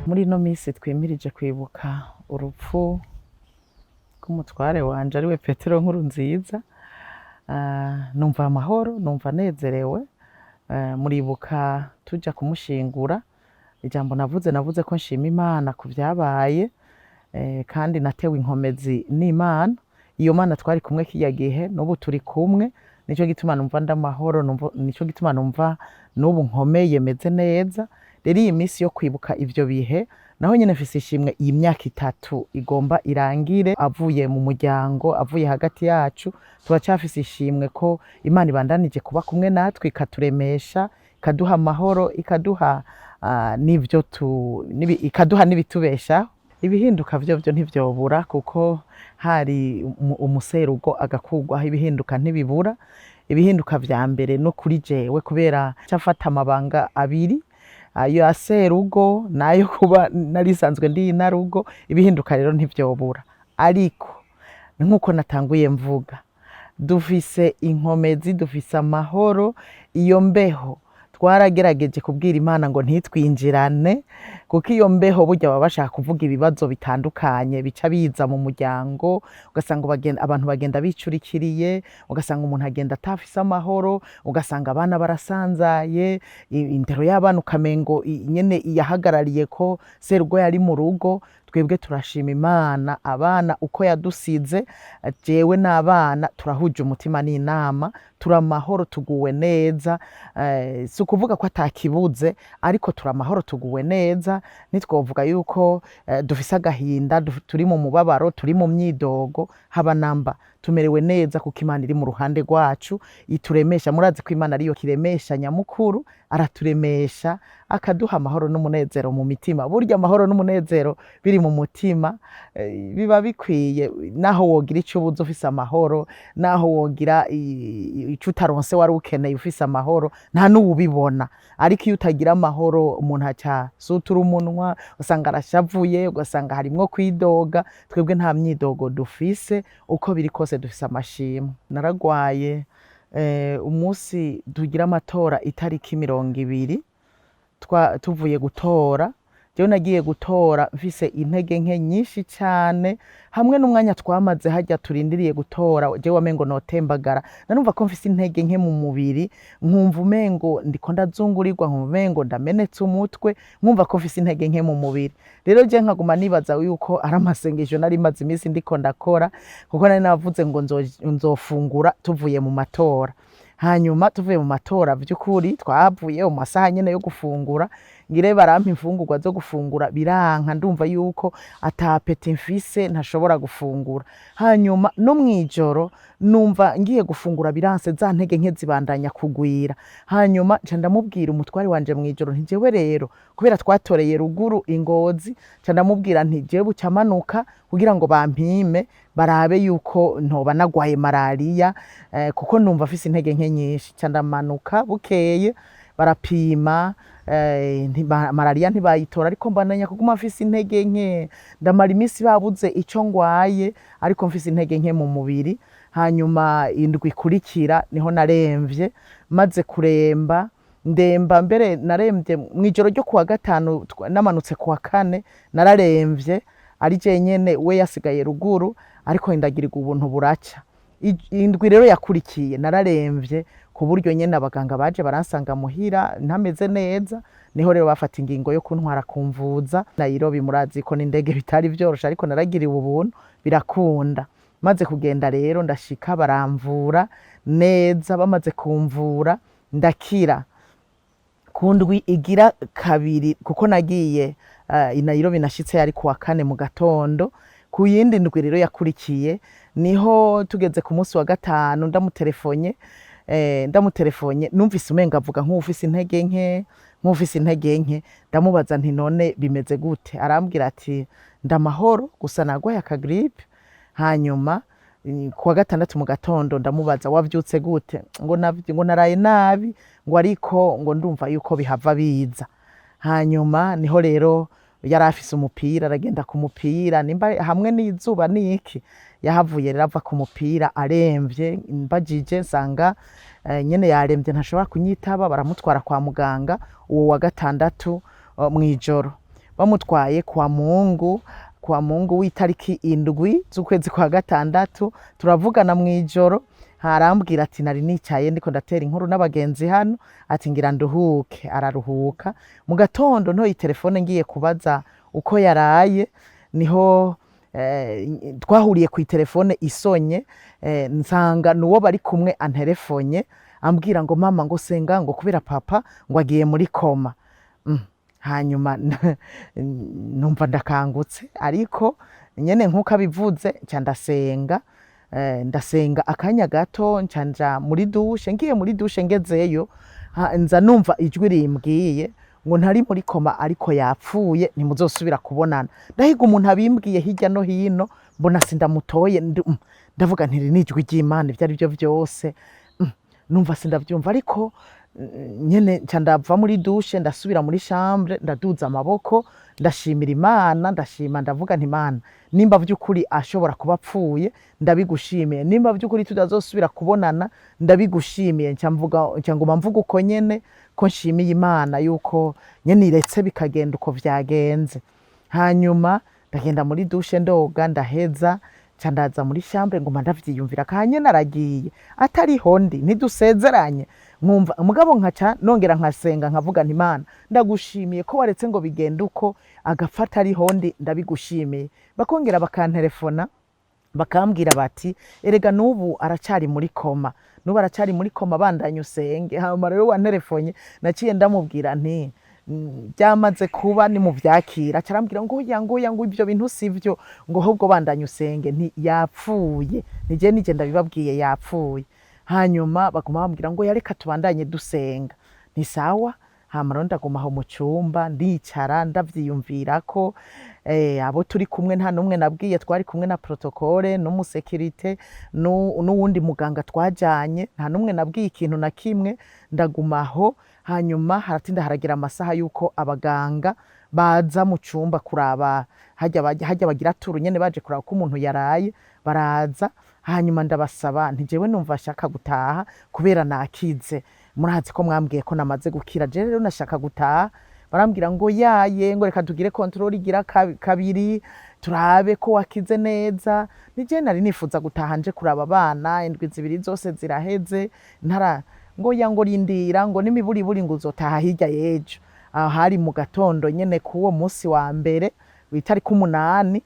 Muri ino minsi twimirije kwibuka urupfu rw'umutware wanje, ariwe Petero Nkurunziza, numva amahoro, numva nezerewe. Muribuka tuja kumushingura, ijambo navuze ko nshima Imana ku vyabaye, kandi natewe inkomezi n'Imana. Iyo Mana twari kumwe kirya gihe, n'ubu turi kumwe. Nico gituma numva ndamahoro, nico gituma numva n'ubu nkomeye, meze neza. Rero iyi minsi yo kwibuka ivyo bihe, naho nyene mfise ishimwe. Iyi myaka 3 igomba irangire avuye mu muryango, avuye hagati yacu, turacafise ishimwe ko Imana ibandanije kuba kumwe natwe, ikaturemesha, ikaduha amahoro, ikaduha n'ivyo ikaduha n'ibitubeshaho. Ibihinduka vyovyo ntivyobura, kuko hari umuserugo agakurwaho, ibihinduka ntibibura. Ibihinduka vya mbere no kuri jewe, kubera cafata amabanga abiri, ayo aserugo nayo kuba narisanzwe ndi inarugo. Ibihinduka rero ntivyobura, ariko nkuko natanguye mvuga, dufise inkomezi, dufise amahoro. Iyo mbeho twaragerageje kubwira Imana ngo ntitwinjirane, kuko iyo mbeho burya baba bashaka kuvuga ibibazo bitandukanye bica biza mu muryango, ugasanga abantu bagenda bicurikiriye, ugasanga umuntu agenda atafise amahoro, ugasanga abana barasanzaye, indero y'abana ukamengo nyene yahagarariye ko serugo yari mu rugo. Twebwe turashima Imana, abana uko yadusize, jewe n'abana turahuje umutima n'inama, turamahoro, tuguwe neza. Si ukuvuga ko atakibuze, ariko turamahoro, tuguwe neza. Ntitwovuga yuko dufise agahinda, turi mu mubabaro, turi mu myidogo, haba namba. Tumerewe neza kuko Imana iri mu ruhande rwacu, ituremesha. Murazi ko Imana ariyo kiremesha nyamukuru, araturemesha, akaduha amahoro n'umunezero mu mitima. Burya amahoro n'umunezero biri mu mutima, biba bikwiye. Naho wogira ico ubuze, ufise amahoro, naho wogira ico utaronse wari ukeneye, ufise amahoro nta n'uwubibona. Ariko iyo utagira amahoro, umuntu aca sutura umunwa, ugasanga arashavuye, ugasanga harimwo kwidoga. Twebwe nta myidogo dufise, uko biri kose dufise amashimwe. Naragwaye umunsi tugira amatora, itariki 20, tuvuye gutora. Jewe nagiye gutora mfise intege nke nyinshi cane, hamwe n'umwanya twamaze harya turindiriye gutora, jewe wamengo notembagara. Narumva ko mfise intege nke mu mubiri, nkumva umengo ndiko ndazungurirwa, nkumva umengo ndamenetse umutwe, nkumva ko mfise intege nke mu mubiri. Rero je nkaguma nibaza yuko ari amasengesho nari maze iminsi ndiko ndakora, kuko nari navuze ngo nzofungura tuvuye mu matora. Hanyuma tuvuye mu matora, vy'ukuri twavuye mu masaha nyene yo gufungura, ngire barampa imfungurwa zo gufungura, biranka, ndumva yuko ata appétit mfise, ntashobora gufungura. Hanyuma no mw'ijoro numva ngiye gufungura biranse, za ntege nke zibandanya kugwira. Hanyuma nca ndamubwira umutware wanje mw'ijoro nti: "Jewe rero", kubera twatoreye ruguru i Ngozi, nca ndamubwira nti: "Jewe buca manuka kugira ngo bampime, barabe yuko ntoba nagwaye malariya, kuko numva afise intege nke nyinshi." Nca ndamanuka, bukeye barapima, malariya ntibayitora, ariko mbandanya kuguma mfise intege nke. Ndamara iminsi babuze ico ngwaye, ariko mfise intege nke mu mubiri. Hanyuma indwi ikurikira niho naremvye. Maze kuremba, ndemba mbere naremvye mw'ijoro ryo kuwa gatanu, namanutse kuwa kane, nararemvye ari jenyene, we yasigaye ruguru, ariko ndagirirwa ubuntu buraca. Indwi rero yakurikiye nararemvye ku buryo nyene abaganga baje baransanga muhira ntameze neza. Niho rero bafata ingingo yo kuntwara kumvuza Nairobi. Murazi ko n'indege bitari vyoroshe, ariko naragiriwe ubuntu birakunda. Maze kugenda rero, ndashika, baramvura neza. Bamaze kumvura ndakira. Ku ndwi igira kabiri, kuko nagiye i Nairobi nashitse yari kuwa kane mu gatondo, ku yindi ndwi rero yakurikiye niho tugeze ku munsi wa gatanu, ndamutelefone, numvise umenga avuga nk'uwufise intege nke, nk'uwufise intege nke. Ndamubaza nti: "None bimeze gute?" Arambwira ati: "Ndamahoro, gusa nagwaye akagrippe." Hanyuma kuwa gatandatu mu gatondo ndamubaza: "Wavyutse gute?" Ngo ngo naraye nabi, ngo ariko ngo ndumva yuko bihava biza. Hanyuma niho rero yari afise umupira, aragenda ku mupira, nimba hamwe n'izuba niki, yahavuye rero ava ku mupira aremvye. Mbajije nsanga nyene yaremvye, ntashobora kunyitaba. Baramutwara kwa muganga uwo wa gatandatu mw'ijoro. Bamutwaye kwa Mungu, kwa Mungu w'itariki 7 z'ukwezi kwa gatandatu, turavugana mw'ijoro. Harambwira ati: "Nari nicaye ndiko ndatera inkuru n'abagenzi hano," ati: "Ngira nduhuke." Araruhuka. Mu gatondo ntoye telefone ngiye kubaza uko yaraye, niho twahuriye ku telefone isonye, nsanga nuwo bari kumwe anterefonye, ambwira ngo: "Mama," ngo: "senga," ngo: "kubera papa," ngo: "agiye muri coma." Hanyuma numva ndakangutse, ariko nyene nkuko abivuze nca ndasenga. Ndasenga akanya gato, nca nja muri douche. Ngiye muri douche, ngezeyo, nza numva ijwi rimbwiye ngo: "Ntari muri coma, ariko yapfuye, ntimuzosubira kubonana." Ndahiga umuntu abimbwiye hirya no hino, mbona sindamutoye. Ndavuga nti: "Iri ni ijwi ry'Imana ivyo ari byo vyose." Numva sindavyumva, ariko nyene nca ndava muri douche, ndasubira muri chambre, ndaduza amaboko, ndashimira Imana, ndashima, ndavuga nti: "Imana, nimba vy'ukuri ashobora kuba apfuye, ndabigushimiye. Nimba vy'ukuri tutazosubira kubonana, ndabigushimiye." Nca mvuga, nca nguma mvuga uko nyene ko nshimiye Imana yuko nyene iretse bikagenda uko vyagenze. Hanyuma ndagenda muri douche, ndoga, ndaheza, nca ndaza muri chambre, nguma ndavyiyumvira kanye aragiye atariho ndi, ntidusezeranye. Nkumva mugabo nkaca nongera nkasenga, nkavuga nti: "Imana, ndagushimiye ko waretse ngo bigende uko, agapfa atariho ndi, ndabigushimiye." Bakongera bakantelefona, bakambwira bati: "Erega n'ubu aracari muri coma, n'ubu aracari muri coma, bandanye usenge." Hama rero wanterefonye naciye ndamubwira nti: "Byamaze kuba, ni mu vyakira." Aca arambwira ngo: "Oya," ngo: "Oya," ngo: "ivyo bintu sivyo," ngo: "ahubwo bandanye usenge." Nti: "Yapfuye, nije nije ndabibabwiye, yapfuye." Hanyuma baguma bambwira ngo: "Yareka tubandanye dusenga." Nti: "Sawa." Hama rero ndaguma aho mu cumba, ndicara, ndavyiyumvirako. Abo turi kumwe nta n'umwe nabwiye. Twari kumwe na protocole n'umusécurité n'uwundi muganga twajanye, nta n'umwe nabwiye ikintu na kimwe. Ndaguma aho. Hanyuma haratinda haragira amasaha yuko abaganga baza mu cumba kuraba harya bagira tour nyene, baje kuraba ko umuntu yaraye. Baraza, hanyuma ndabasaba nti: "Jewe numva nshaka gutaha kubera nakize. Murazi ko mwambwiye ko namaze gukira, je rero nashaka gutaha." Barambwira ngo: "Yaye," ngo: "reka tugire contrôle igira kabiri, turabe ko wakize neza." Nije nari nifuza gutaha nje kuraba abana, indwi 2 zose ziraheze ntara. Ngo: "Ya," ngo: "rindira," ngo: "n'imiburiburi," ngo: "uzotaha hirya y'ejo." Aho hari mu gatondo nyene k'uwo musi wa mbere w'itariki 8.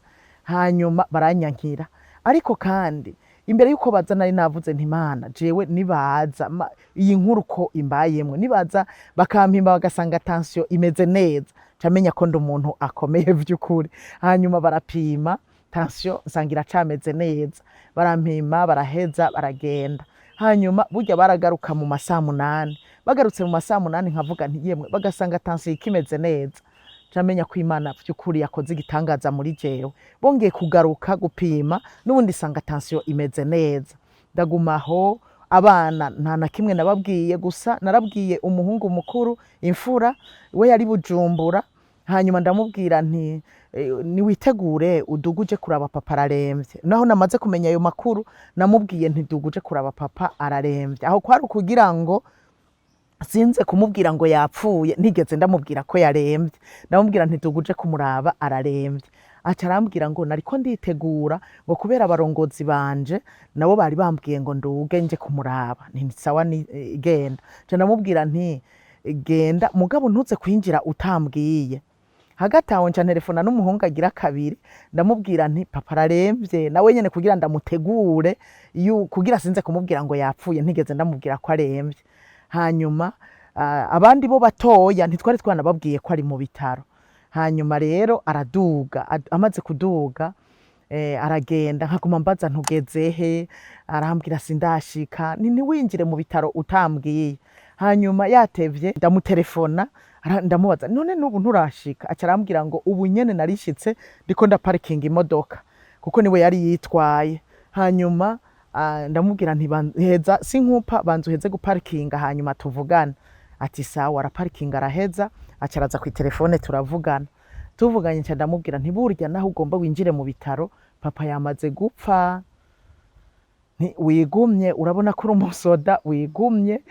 Hanyuma baranyankira. Ariko kandi imbere yuko baza nari navuze nti: "Imana, jewe nibaza iyi nkuru ko imbayemwo, nibaza bakampimba bagasanga tension imeze neza, camenya ko ndi umuntu akomeye vy'ukuri." Hanyuma barapima tension, nsanga iracameze neza. Barampima, baraheza, baragenda. Hanyuma burya baragaruka mu masaha 8. Bagarutse mu masaha 8, nkavuga nti: "Yemwe," bagasanga tension ikimeze neza, camenya ko Imana vy'ukuri yakoze igitangaza muri jewe. Bongeye kugaruka gupima, n'ubundi sanga tension imeze neza. Ndaguma aho. Abana nta na kimwe nababwiye, gusa narabwiye umuhungu mukuru, imfura, we yari Bujumbura. Hanyuma ndamubwira nti: "Niwitegure uduge uje kuraba papa, araremvye." Naho namaze kumenya ayo makuru, namubwiye nti: "Duga uje kuraba papa, araremvye." Aho kwari ukugira ngo sinze kumubwira ngo yapfuye. Ntigeze ndamubwira ko yaremvye. Ndamubwira nti: "Duga uje kumuraba, araremvye." Aca arambwira ngo: "Nariko nditegura," ngo: "kubera abarongozi banje nabo bari bambwiye ngo nduge nje kumuraba." Nti: "Sawa, ni genda." Nca ndamubwira nti: "Genda, mugabo ntuze kwinjira utambwiye." Hagati aho nca nterefona n'umuhungu agira kabiri, ndamubwira nti: "Papa araremvye." Nawe nyene kugira ndamutegure kugira sinze kumubwira ngo yapfuye, ntigeze ndamubwira ko aremvye. Hanyuma abandi bo batoya ntitwari twanababwiye ko ari mu bitaro. Hanyuma rero araduga. Amaze kuduga, aragenda, nkaguma mbaza: "Ntugeze he?" Arambwira: "Sindashika." Ni "Ntiwinjire mu bitaro utambwiye." Hanyuma yatevye, ndamutelefona, ndamubaza: "None n'ubu nturashika?" Aca arambwira ngo: "Ubu nyene narishitse, ndiko ndaparikinga imodoka," kuko niwe yari yitwaye. Hanyuma ndamubwira nti: "Heza sinkupa, banza uheze guparikinga, hanyuma tuvugane." Ati: "Sawa." Araparikinga, araheza, aca araza kw'itelefone, turavugana. Tuvuganye, nca ndamubwira nti: "Burya naho ugomba winjire mu bitaro, papa yamaze gupfa." Nti: "Wigumye, urabona ko uri umusoda, wigumye."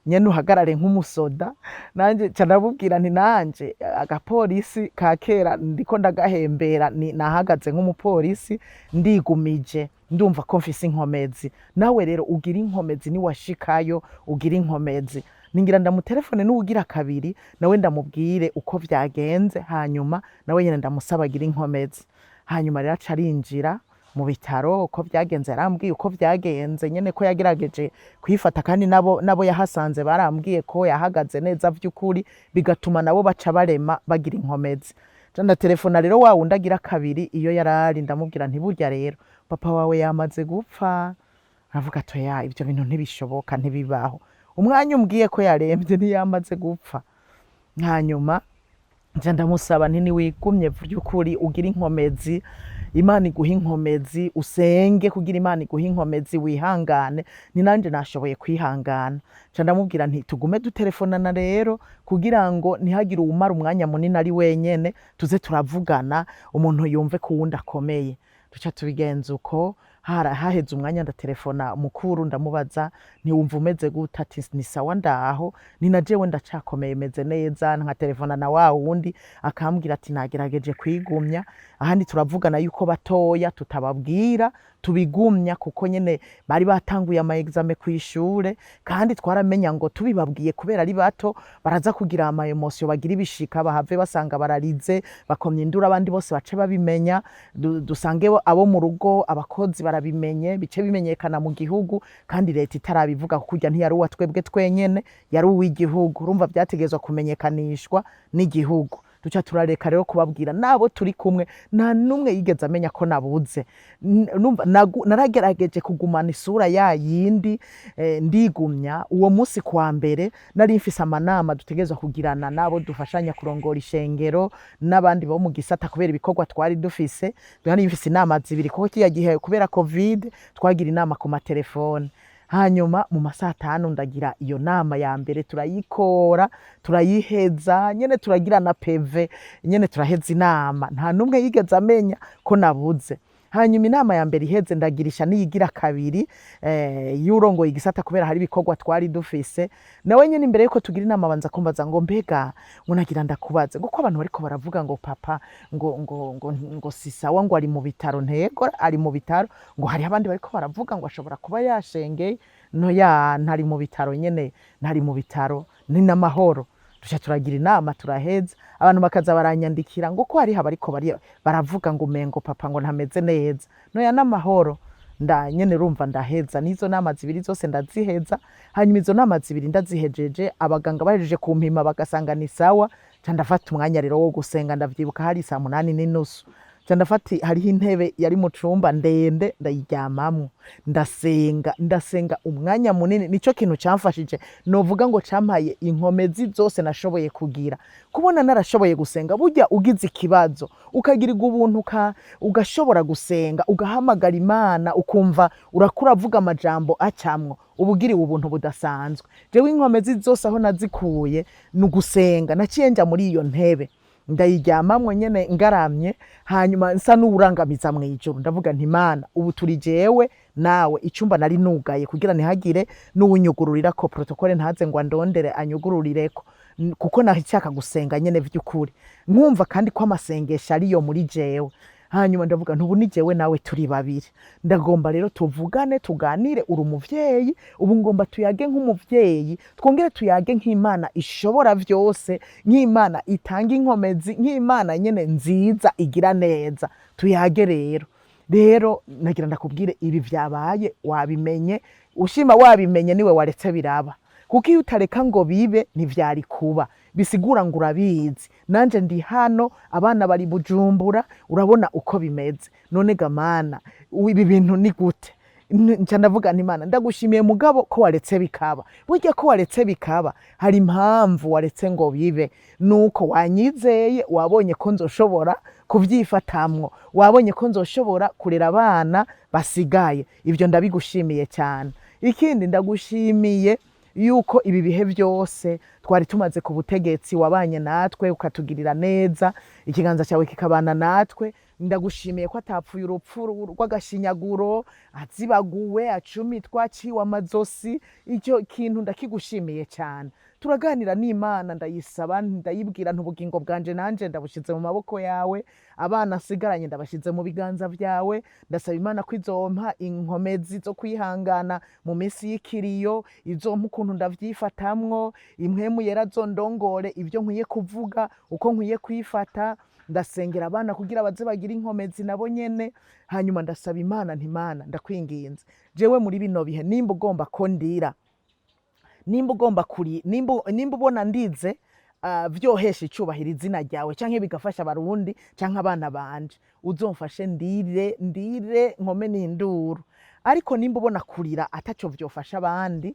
Nyene uhagarare nk'umusoda. Nanje ca ndamubwira nti nanje agapolisi ka kera ndiko ndagahembera, nahagaze nk'umupolisi, ndigumije, ndumva ko mfise inkomezi. Nawe rero ugira inkomezi, niwashikayo ugira inkomezi. Ningira ndamutelefone n'uwugira kabiri, nawe ndamubwire uko vyagenze, hanyuma nawe nyene ndamusaba agira inkomezi. Hanyuma rero aca arinjira mu bitaro. Uko vyagenze, yarambwiye uko vyagenze nyene, ko yagerageje kwifata, kandi nabo yahasanze barambwiye ko yahagaze neza vy'ukuri, bigatuma nabo baca barema bagira inkomezi. Ca ndatelefona rero wa wundi agira kabiri iyo yarari, ndamubwira nti burya rero papa wawe yamaze gupfa. Aravuga ati oya, ivyo bintu ntibishoboka, ntibibaho, umwanya umbwiye ko yaremvye ntiyamaze gupfa. Hanyuma nca ndamusaba nti niwigumye vy'ukuri, ugira inkomezi, Imana iguha inkomezi, usenge kugira Imana iguha inkomezi, wihangane. Ni nanje nashoboye kwihangana. Nca ndamubwira nti tugume dutelefonana rero, kugira ngo ntihagire uwumara umwanya munini ari wenyene, tuze turavugana, umuntu yumve ko uwundi akomeye. Duca tubigenza uko. Haheze umwanya ndatelefona mukuru, ndamubaza ntiwumva umeze gute? Ati ni sawa, ndaho, ni na jewe ndacakomeye, meze neza. Nkatelefona na wa wundi, akambwira ati nagerageje kwigumya. Ahandi turavugana yuko batoya tutababwira, tubigumya, kuko nyene bari batanguye ama examen kw'ishure, kandi twaramenya ngo tubibabwiye kubera ari bato baraza kugira ama émotions, bagira ibishika, bahave basanga bararize, bakomye induru, abandi bose bace babimenya, dusange abo mu rugo, abakozi barabimenye, bice bimenyekana mu gihugu, kandi leta itarabivuga, kuko urya ntiyari uwa twebwe twenyene, yari uw'igihugu. Urumva vyategerezwa kumenyekanishwa n'igihugu. Duca turareka rero kubabwira nabo turi kumwe. Nta n'umwe yigeze amenya ko nabuze. Numva naragerageje kugumana isura ya yindi, ndigumya. Uwo munsi kwa mbere nari mfise amanama dutegerezwa kugirana nabo dufashanya kurongora ishengero n'abandi bo mu gisata, kubera ibikorwa twari dufise. Nari mfise inama zibiri, kuko kiriya gihe kubera COVID twagira inama ku matelefone. Hanyuma mu masaha 5 ndagira iyo nama ya mbere, turayikora, turayiheza nyene, turagira na PV nyene, turaheza inama, nta n'umwe yigeze amenya ko nabuze. Hanyuma inama ya mbere iheze, ndagirisha n'iyigira kabiri y'urongoye igisata, kubera hari ibikorwa twari dufise. Nawe nyene imbere yuko tugira inama abanza kumbaza ngo mbega, ngo nagira ndakubaze ngo ko abantu bariko baravuga ngo papa ngo si sawa, ngo ari mu bitaro. Ntego, ari mu bitaro. Ngo hariho abandi bariko baravuga ngo ashobora kuba yashengeye. No ya, ntari mu bitaro nyene, ntari mu bitaro, ni n'amahoro. Duca turagira inama, turaheza. Abantu bakaza baranyandikira ngo ko hariho abariko baravuga ngo umengo papa ngo ntameze neza. Noya, n'amahoro. Nda nyene urumva ndaheza n'izo nama zibiri zose, ndaziheza. Hanyuma izo nama zibiri ndazihejeje, abaganga bahejeje kumpima bagasanga ni sawa, ca ndafata umwanya rero wo gusenga. Ndavyibuka hari saa 8:30. Ca ndafata, hariho intebe yari mu cumba ndende, ndayiryamamwo, ndasenga, ndasenga umwanya munini. Nico kintu camfashije, novuga ngo campaye inkomezi zose nashoboye kugira, kubona narashoboye gusenga. Burya ugize ikibazo ukagirirwa ubuntu ugashobora gusenga, ugahamagara Imana, ukumva urakura avuga amajambo acamwo, uba ugiriwe ubuntu budasanzwe. Jewe inkomezi zose aho nazikuye ni ugusenga. Naciye nja muri iyo ntebe, ndayiryamamwo nyene ngaramye, hanyuma nsa n'uwurangamiza mw'ijuru, ndavuga nti Mana, ubu turi jewe nawe. Icumba nari nugaye kugira ntihagire n'uwunyugururirako, protocole ntaze ngo andondere anyugururireko, kuko nashaka gusenga nyene vy'ukuri, nkumva kandi ko amasengesho ariyo muri jewe. Hanyuma ndavuga nti ubu ni jewe nawe turi babiri, ndagomba rero tuvugane, tuganire. Uri umuvyeyi, ubu ngomba tuyage nk'umuvyeyi, twongere tuyage nk'Imana ishobora vyose, nk'Imana itanga inkomezi, nk'Imana nyene nziza igira neza. Tuyage rero. Rero nagira ndakubwire ibi vyabaye, wabimenye, ushima wabimenye, niwe waretse biraba, kuko iyo utareka ngo bibe ntivyari kuba. Bisigura ngo urabizi, nanje ndi hano, abana bari Bujumbura, urabona uko bimeze. None ga Mana, ibi bintu ni gute? Nca ndavuga nti Mana, ndagushimiye mugabo ko waretse bikaba. Burya ko waretse bikaba hari impamvu waretse ngo bibe, nuko wanyizeye, wabonye ko nzoshobora kuvyifatamwo, wabonye ko nzoshobora kurera abana basigaye. Ivyo ndabigushimiye cyane. Ikindi ndagushimiye yuko ibi bihe byose twari tumaze ku butegetsi wabanye natwe, ukatugirira neza, ikiganza cyawe kikabana natwe. Ndagushimiye ko atapfuye urupfu rw'agashinyaguro, azibaguwe, acumitwa, aciwe amazosi. Icyo kintu ndakigushimiye cyane. Turaganira n'Imana, ndayisaba, ndayibwira nti: "Ubugingo bwanje nanje ndabushize mu maboko yawe, abana nsigaranye ndabashize mu biganza byawe." Ndasaba Imana ko izompa inkomezi zo kwihangana mu minsi y'ikiriyo, izompa ukuntu ndavyifatamwo, impwemu yera zondongore ibyo nkwiye kuvuga, uko nkwiye kwifata. Ndasengera abana kugira baze bagire inkomezi nabo nyene. Hanyuma ndasaba Imana nti: "Imana, ndakwinginze, jewe muri bino bihe, nimba ugomba ko ndira, nimba ugomba kuri, nimba ubona ndize vyohesha icubahiro izina ryawe canke bigafasha Abarundi canke abana banje, uzomfashe ndire, ndire nkome n'induru. Ariko nimba ubona kurira ataco vyofasha abandi,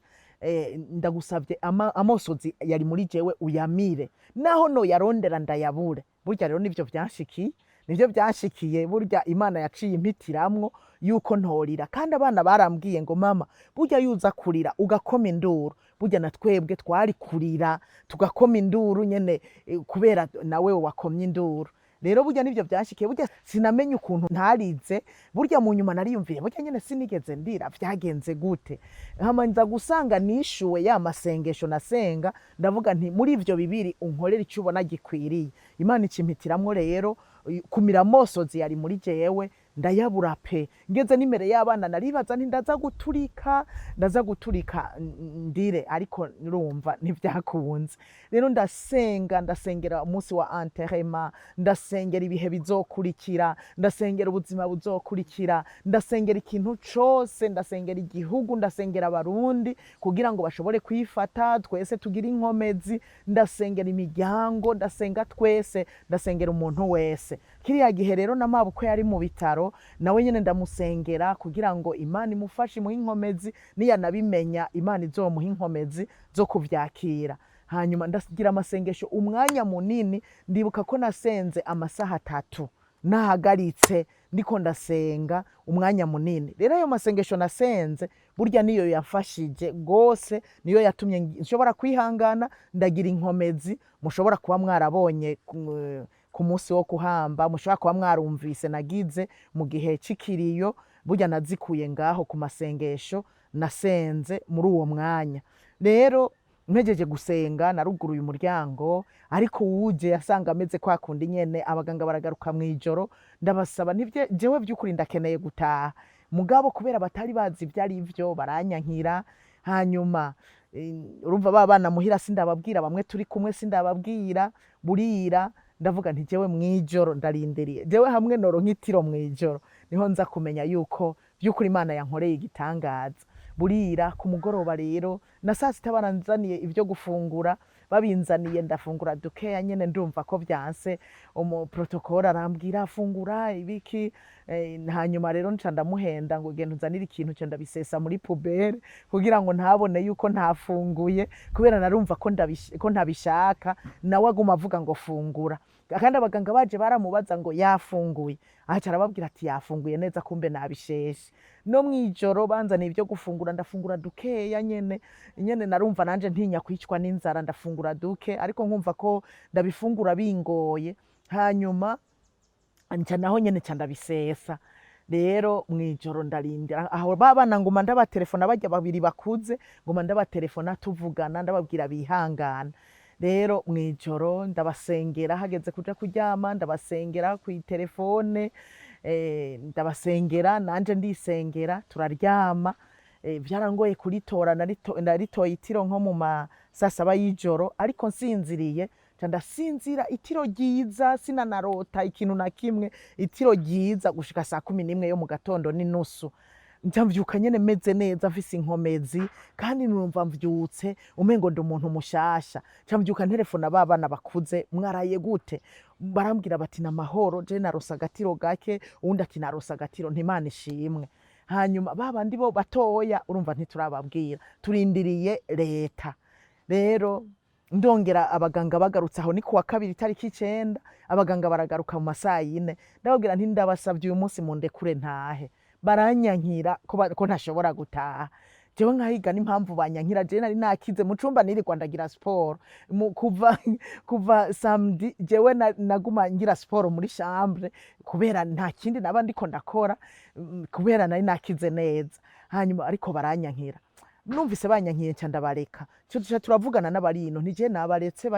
ndagusavye amosozi yari muri jewe uyamire, naho noyarondera ndayabure." Burya rero nivyo vyanshikiye, nivyo vyanshikiye. Burya Imana yaciye impitiramwo yuko ntorira, kandi abana barambwiye ngo: "Mama, burya yuza kurira ugakoma induru, burya na twebwe twari kurira tugakoma induru nyene, kubera nawe wakomye induru." Rero burya nivyo vyanshikiye. Burya sinamenye ukuntu ntarize. Burya mu nyuma nariyumviye, burya nyene sinigeze ndira, vyagenze gute? Hama nza gusanga nishuwe ya masengesho nasenga, ndavuga nti: "Muri ivyo bibiri unkorera icyo ubona gikwiriye." Imana ikimpitiramwo rero kumira amosozi yari muri jewe, ndayabura pe. Ngeze n'imbere y'abana naribaza nti: "Ndaza guturika, ndaza guturika ndire." Ariko nurumva ntivyakunze. Rero ndasenga, ndasengera umunsi wa enterrement, ndasengera ibihe bizokurikira, ndasengera ubuzima buzokurikira, ndasengera ikintu cose, ndasengera igihugu, ndasengera Abarundi kugira ngo bashobore kwifata, twese tugire inkomezi, ndasengera imiryango, ndasenga twese, ndasengera umuntu wese. Kiriya gihe rero na mabukwe yari mu bitaro, nawe nyene ndamusengera kugira ngo Imana imufashe, imuhe inkomezi, niyanabimenya Imana izomuha inkomezi zo kuvyakira. Hanyuma ndagira amasengesho umwanya munini. Ndibuka ko nasenze amasaha 3 nahagaritse, ndiko ndasenga umwanya munini. Rero ayo masengesho nasenze burya niyo yafashije gose, niyo yatumye nshobora kwihangana, ndagira inkomezi. Mushobora kuba mwarabonye ku munsi wo kuhamba, mushobora kuba mwarumvise nagize mu gihe c'ikiriyo, burya nazikuye ngaho ku masengesho nasenze muri uwo mwanya. Rero mpejeje gusenga naruguruye umuryango, ariko uwuje yasanga ameze kwa kundi nyene. Abaganga baragaruka mw'ijoro, ndabasaba ntivye, jewe vy'ukuri ndakeneye gutaha, mugabo kubera batari bazi ivyo ari vyo baranyankira. Hanyuma urumva ba bana muhira sindababwira, bamwe turi kumwe sindababwira. Burira, ndavuga nti: "Jewe mw'ijoro ndarindiriye, jewe hamwe noronka itiro mw'ijoro niho nza kumenya yuko vy'ukuri Imana yankoreye igitangaza." Burira ku mugoroba rero na saa sita baranzaniye ibyo gufungura, babinzaniye ndafungura dukeya nyene, ndumva ko vyanse. Umu protocole arambwira: "Fungura ibiki." Hanyuma rero nca ndamuhenda ngo: "Genda unzanire ikintu." Nca ndabisesa muri poubelle kugira ngo ntabone yuko ntafunguye, kubera narumva ko ntabishaka. Nawe aguma avuga ngo: "Fungura." Kandi abaganga baje baramubaza ngo: "Yafunguye?" Aca arababwira ati: "Yafunguye neza." Kumbe nabisheshe. No mwijoro banzaniye ibyo gufungura, ndafungura dukeya nyene nyene. Narumva nanje ntinya kwicwa n'inzara, ndafungura duke, ariko nkumva ko ndabifungura bingoye. Hanyuma nca naho nyene nca ndabisesa. Rero mwijoro ndarindira aho ba bana, nguma ndabatelefona, barya babiri bakuze, nguma ndabatelefona tuvugana, ndababwira bihangana. Rero mwijoro ndabasengera, hageze kuja kuryama ndabasengera kw'itelefone, ndabasengera nanje ndisengera, turaryama. Vyarangoye kuritora, naritoye itiro nko mu ma saa saba y'ijoro, ariko nsinziriye nca ndasinzira itiro ryiza, sinanarota ikintu na kimwe, itiro ryiza gushika saa 11 yo mu gatondo n'inusu. Nca mvyuka nyene meze neza, mfise inkomezi, kandi numva mvyutse umengo ndi umuntu mushasha. Nca mvyuka nterefona ba bana bakuze: "Mwaraye gute?" Barambwira bati: "N'amahoro, je narose agatiro gake." Uwundi ati: "Narose agatiro." Nti: "Imana ishimwe." Hanyuma ba bandi bo batoya urumva ntiturababwira, turindiriye leta. Rero ndongera abaganga bagarutse, aho ni kuwa kabiri itariki 9, abaganga baragaruka mu masaa 4, ndababwira nti: "Ndabasavye, uyu munsi mundekure ntahe." Baranyankira ko ntashobora gutaha. Jewe nkahiga n'impamvu banyankira. Jewe nari nakize mu cumba, nirirwa ndagira siporo. Kuva samedi jewe naguma ngira siporo muri chambre kubera nta kindi naba ndiko ndakora, kubera nari nakize neza. Hanyuma ariko baranyankira. Numvise banyankiye, nca ndabareka. Tuca turavugana n'abarino ntije nabaretse,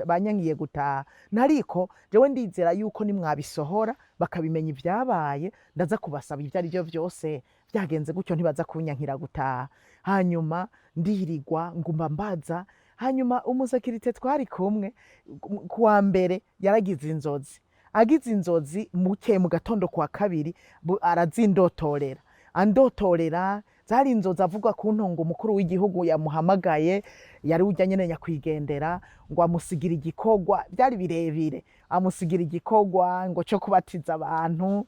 banyankiye gutaha. Nariko jewe ndizera yuko nimwabisohora bakabimenya ivyabaye, ndaza kubasaba ivyo ari vyo vyose vyagenze gutyo, ntibaza kunyankira gutaha. Hanyuma ndirirwa nguma mbaza. Hanyuma umusécurité twari kumwe kuwa mbere yaragize inzozi. Agize inzozi muke mu gatondo kuwa kabiri, arazindotorera, andotorera. Zari inzozi avuga kuntu ngo umukuru w'igihugu yamuhamagaye, yari ujya nyene nyakwigendera, ngo amusigira igikorwa. Byari birebire. Amusigira igikorwa ngo cyo kubatiza abantu,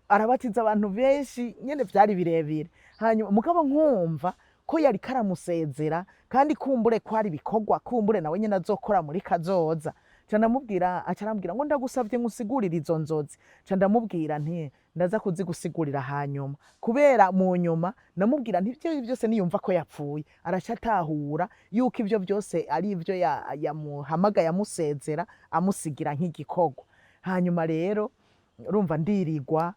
arabatiza abantu benshi nyene, byari birebire. Hanyuma mugabo nkumva ko yari karamusezera, kandi kumbure ko hari ibikorwa kumbure nawe nyene azokora muri kazoza. Ca ndamubwira, aca arambwira ngo ndagusavye ngusigurire izo nzozi. Ca ndamubwira nti ndaza kuzigusigurira hanyuma, kubera mu nyuma namubwira nti ivyo byose niyumva ko yapfuye araca atahura yuko ivyo byose ari ivyo yamuhamagaye amusezera, amusigira nk'igikorwa. Hanyuma rero urumva ndirirwa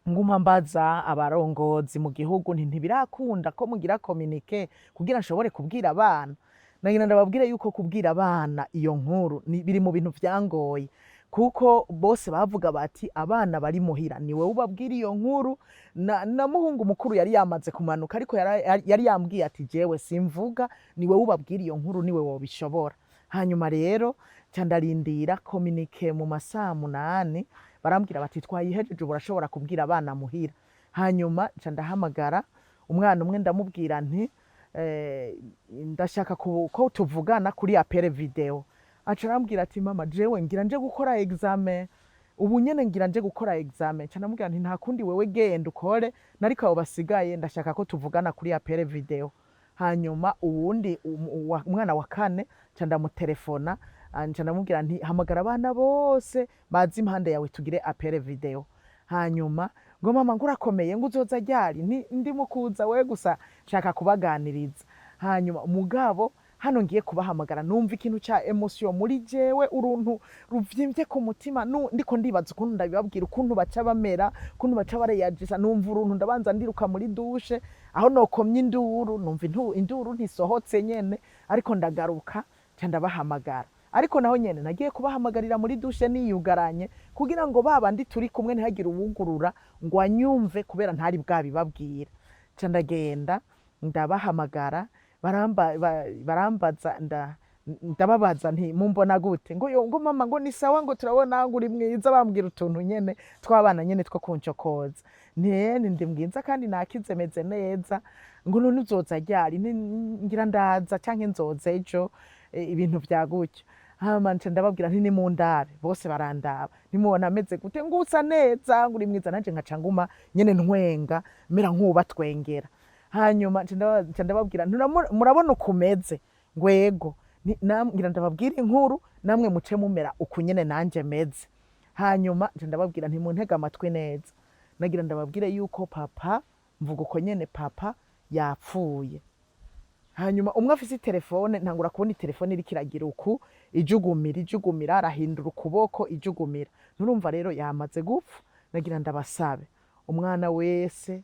nguma mbaza abarongozi mu gihugu nti ntibirakunda ko mugira communiqué kugira nshobore kubwira abana. Nagira ndababwire yuko kubwira abana iyo nkuru biri mu bintu vyangoye, kuko bose bavuga bati abana bari muhira, ni wowe ubabwira iyo nkuru. Na muhungu mukuru yari yamaze kumanuka, ariko yari yambwiye ati jewe simvuga, ni wowe ubabwira iyo nkuru, niwe wobishobora. Hanyuma rero ca ndarindira communiqué mu masaha 8, barambwira bati twayihejeje, ubu urashobora kubwira abana muhira. Hanyuma nca ndahamagara umwana umwe, ndamubwira nti ndashaka ko tuvugana kuri appel vidéo. Aca arambwira ati mama, jewe ngira nje gukora examen ubu nyene, ngira nje gukora examen. Nca ndamubwira nti nta kundi, wewe genda ukore, nariko abo basigaye ndashaka ko tuvugana kuri appel vidéo. Hanyuma uwundi umwana wa kane nca ndamutelefona, nca ndamubwira nti hamagara abana bose bazi impande yawe tugire appel vidéo. Hanyuma ngo mama, ngo urakomeye, ngo uzoza ryari? Nti ndimo kuza, we gusa nshaka kubaganiriza. Hanyuma mugabo hano ngiye kubahamagara, numva ikintu ca émotion muri jewe, uruntu ruvyimbye ku mutima. Ndiko ndibaza ukuntu ndabibabwira, ukuntu baca bamera, ukuntu baca bareyagisa. Numva uruntu, ndabanza ndiruka muri douche aho nokomye induru, numva induru ntisohotse nyene, ariko ndagaruka nca ndabahamagara. Ariko naho nyene nagiye kubahamagarira muri douche niyugaranye, kugira ngo ba bandi turi kumwe ntihagire uwugurura ngo anyumve, kubera ntari bwabibabwira. Nca ndagenda ndabahamagara, barambaza, ndababaza nti mumbona gute? Ngo yo, ngo mama, ngo ni sawa, ngo turabona ngo uri mwiza. Bambwira utuntu nyene tw'abana nyene two kuncokoza. Nti ndi mwiza kandi nakize, meze neza. Ngo none uzoza ryari? Nti ngira ndaza canke nzoza ejo, ibintu vya gutyo. Hama nca ndababwira nti nimundabe. Bose barandaba. Ntimubona ameze gute? Ngo usa neza, ngo uri mwiza. Nanje nkaca nguma nyene ntwenga, mera nk'uwubatwengera. Hanyuma nca ndababwira nti murabona uko umeze? Ngo ego. Ngira ndababwira inkuru, namwe muce mumera uku nyene nanje meze. Hanyuma nca ndababwira nti muntege amatwi neza, nagira ndababwire yuko papa, mvuga uko nyene, papa yapfuye. Hanyuma umwe afise itelefone, ntangura kubona itelefone iriko iragira uku, ijugumira, ijugumira, arahindura ukuboko, ijugumira. Nurumva rero yamaze gupfa. Nagira ndabasabe umwana wese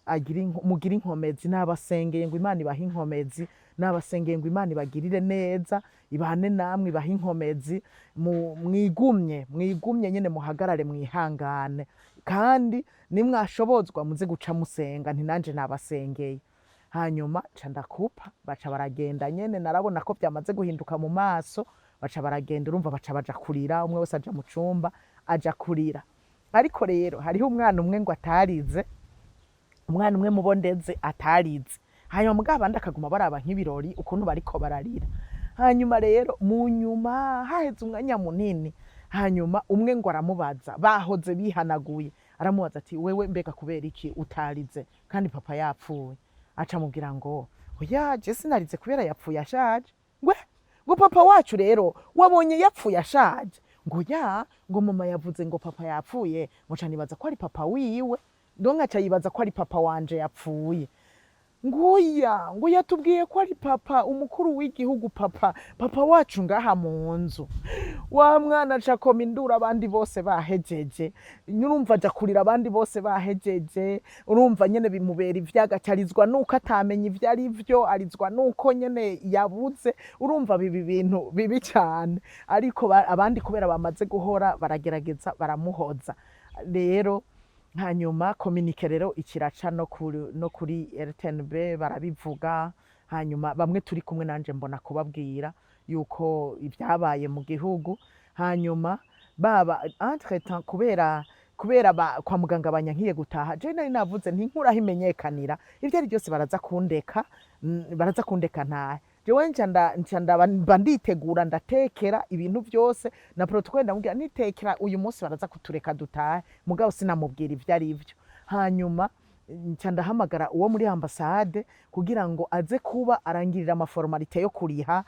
agira mugire inkomezi. Nabasengeye ngo Imana ibahe inkomezi, nabasengeye ngo Imana ibagirire neza, ibane namwe, ibahe inkomezi, mwigumye, mwigumye nyene, muhagarare, mwihangane, kandi nimwashobozwa muze guca musenga. Nti nanje nabasengeye. Hanyuma nca ndakupa, baca baragenda nyene. Narabona ko byamaze guhinduka mu maso. Baca baragenda, urumva baca baja kurira, umwe wese aja mu cumba aja kurira. Ariko rero hariho umwana umwe ngo atarize, umwana umwe mubo ndeze atarize. Hanyuma mugabo abandi akaguma baraba nk'ibirori ukuntu bariko bararira. Hanyuma rero mu nyuma haheze umwanya munini, hanyuma umwe ngo aramubaza, bahoze bihanaguye, aramubaza ati wewe mbega kubera iki utarize kandi papa yapfuye? Aca amubwira ngo oya, je sinarize kubera yapfuye ashaje. Ngwe ngo papa wacu rero wabonye yapfuye ashaje? Ngo ya, ngo mama yavuze ngo papa yapfuye, ngo ca nibaza ko ari papa wiwe, donc aca yibaza ko ari papa wanje yapfuye. Nguya ngo yatubwiye ko ari papa umukuru w'igihugu, papa, papa wacu ngaha mu nzu. Wa mwana aca akoma induru, abandi bose bahejeje. Urumva aja kurira abandi bose bahejeje. Urumva nyene bimubera ivyago, acarizwa nuko atamenya ivyo ari vyo, arizwa nuko nyene yabuze. Urumva biba ibintu bibi cane, ariko abandi kubera bamaze guhora baragerageza baramuhoza. Rero hanyuma communiqué rero ikiraca no kuri RTNB barabivuga. Hanyuma bamwe turi kumwe nanje mbona kubabwira yuko ibyabaye mu gihugu. Hanyuma baba entre temps kubera kwa muganga banyankiye gutaha, je nari navuze nti nkuraho imenyekanira ivyo ari byose baraza kundeka, baraza kundeka ntahe. Jewe nca ndaba mba nditegura, ndatekera ibintu byose na protocole, ndamubwira nitekera uyu munsi baraza kutureka dutahe, mugabo sinamubwira ivyo ari vyo. Hanyuma nca ndahamagara uwo muri ambasade kugira ngo aze kuba arangirira ama formalités yo kuriha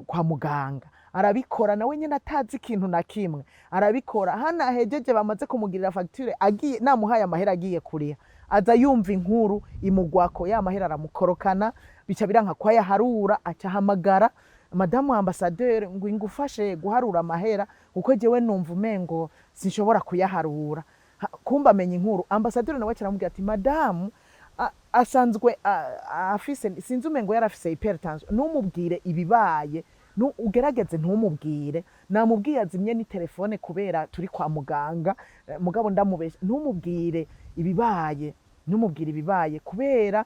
kwa muganga. Arabikora nawe nyene atazi ikintu na kimwe, arabikora. Hano ahejeje bamaze kumugirira facture, agiye namuhaye amahera agiye kuriha, aza yumva inkuru imugwako, ya mahera aramukorokana, bica biranka ko ayaharura. Aca ahamagara madamu ambassadeur ngo ingufashe guharura amahera kuko jewe numva umengo sinshobora kuyaharura. Kumba amenya inkuru, ambassadeur nawe aca aramubwira ati madamu asanzwe afise, sinzi, umengo yarafise hypertension, ntumubwire ibibaye, ugerageze ntumubwire. Namubwiye azimye ni telefone kubera turi kwa muganga, mugabo ndamubesha, ntumubwire ibibaye, ntumubwire ibibaye kubera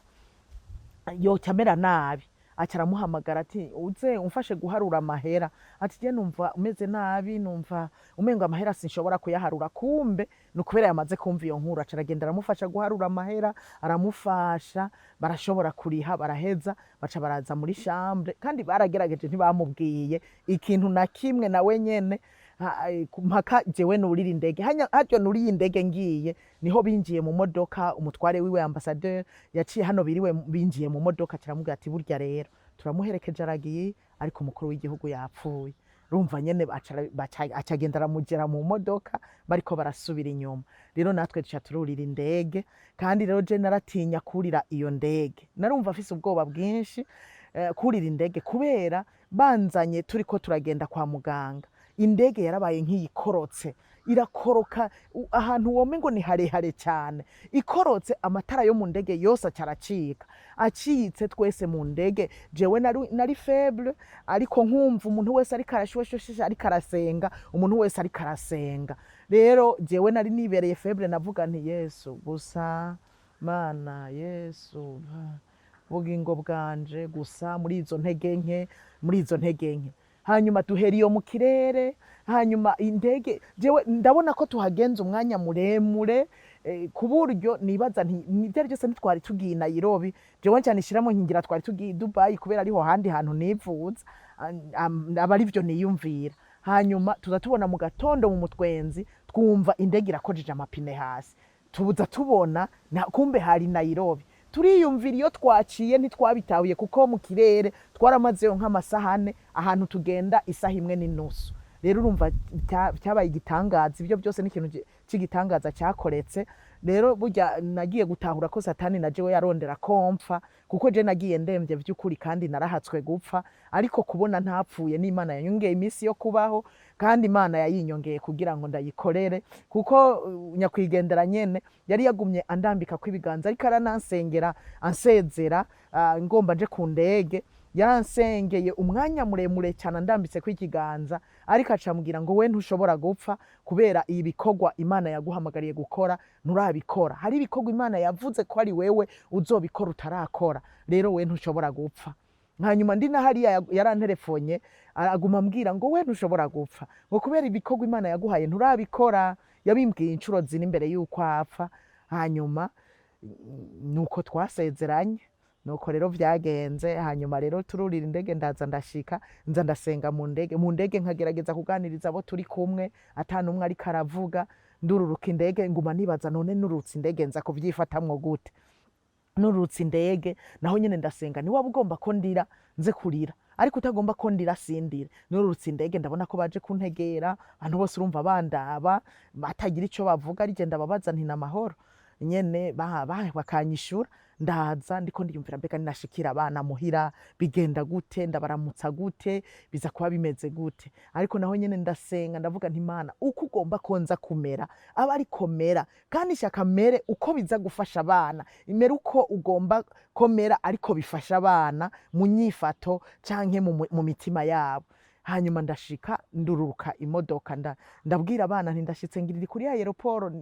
yoca amera nabi. Aca aramuhamagara ati uze umfashe guharura amahera, ati je numva umeze nabi, numva umengo amahera sinshobora kuyaharura. Kumbe ni ukubera yamaze kumva iyo nkuru. Aca aragenda aramufasha guharura amahera, aramufasha, barashobora kuriha, baraheza, baca baraza muri chambre. Kandi baragerageje ntibamubwiye ikintu na kimwe nawe nyene mpaka jewe nurira indege. Haryo nuriye indege ngiye, niho binjiye mu modoka. Umutware wiwe ambassadeur yaciye hano biriwe, binjiye mu modoka, kiramubwira ati burya rero turamuherekeje aragiye, ariko umukuru w'igihugu yapfuye. Urumva nyene aca agenda aramugera mu modoka bariko barasubira inyuma. Rero natwe duca tururira indege. Kandi rero je naratinya kurira iyo ndege, narumva afise ubwoba bwinshi kurira indege, kubera banzanye turiko turagenda kwa muganga, indege yarabaye nk'iyikorotse, irakoroka ahantu wome ngo ni harehare cyane. Ikorotse, amatara yo mu ndege yose aca aracika. Acitse, twese mu ndege, jewe nari faible, ariko nkumva umuntu wese ariko arashweshweshe, ariko arasenga, umuntu wese ariko arasenga. Rero jewe nari nibereye faible, navuga nti Yesu gusa, Mana Yesu, bugingo bwanje gusa, muri izo ntege nke, muri izo ntege nke. Hanyuma duhera iyo mu kirere. Hanyuma indege, jewe ndabona ko tuhagenza umwanya muremure, ku buryo nibaza nti nibyo byose ntitwari tugiye i Nairobi. Jewe cyane ishiramo nkingira twari tugiye i Dubai kubera ariho handi hantu nivuza, aba ari byo niyumvira. Hanyuma tuza tubona mu gatondo mu mutwenzi, twumva indege irakojeje amapine hasi, tuza tubona kumbe hari Nairobi. Turiyumvira iyo twaciye, ntitwabitahuye kuko mu kirere twaramazeyo nk'amasahane ahantu tugenda isaha imwe n'inusu. Rero urumva cyabaye igitangaza, ibyo byose ni ikintu cy'igitangaza cyakoretse. Rero burya nagiye gutahura ko Satani na jewe yarondera kompfa, kuko je nagiye ndemvye vy'ukuri kandi narahatswe gupfa, ariko kubona ntapfuye n'Imana yanyongeye iminsi yo kubaho, kandi Imana yayinyongeye kugira ngo ndayikorere, kuko nyakwigendera nyene yari yagumye andambika ko ibiganza, ariko aranansengera ansezera, ngomba nje ku ndege. Yaransengeye umwanya muremure cyane andambitse ko ikiganza, ariko acambwira ngo we ntushobora gupfa kubera ibikorwa Imana yaguhamagariye gukora nturabikora. Hari ibikorwa Imana yavuze ko ari wewe uzobikora utarakora, rero we ntushobora gupfa. Hanyuma ndi na hariya yaranterefonye, aguma ambwira ngo we ntushobora gupfa, ngo kubera ibikorwa Imana yaguhaye nturabikora. Yabimbwiye inshuro zine imbere y'uko apfa. Hanyuma nuko twasezeranye, nuko rero vyagenze. Hanyuma rero tururira indege, ndaza ndashika, nza ndasenga mu ndege. Mu ndege nkagerageza kuganiriza abo turi kumwe, ata n'umwe ariko aravuga. Ndururuka indege, nguma nibaza none nurutse indege nza kuvyifatamwo gute? Nurutse indege naho nyene ndasenga, ni waba ugomba ko ndira nze kurira, ariko utagomba ko ndira sindira. Nurutse indege ndabona ko baje kuntegera abantu bose, urumva bandaba batagira ico bavuga, arije ndababaza nti namahoro nyene, bakanyishura. Ndaza ndiko ndiyumvira: mbega ninashikira abana muhira bigenda gute? Ndabaramutsa gute? Biza kuba bimeze gute? Ariko naho nyene ndasenga, ndavuga nti: "Imana, uko ugomba ko nza kumera aba ariko mera, kandi shaka mere uko biza gufasha abana, imere uko ugomba ko mera ariko bifasha abana mu nyifato canke mu mitima yabo." Hanyuma ndashika, ndururuka imodoka, ndabwira abana nti: "Ndashitse, ngirira kuri aéroport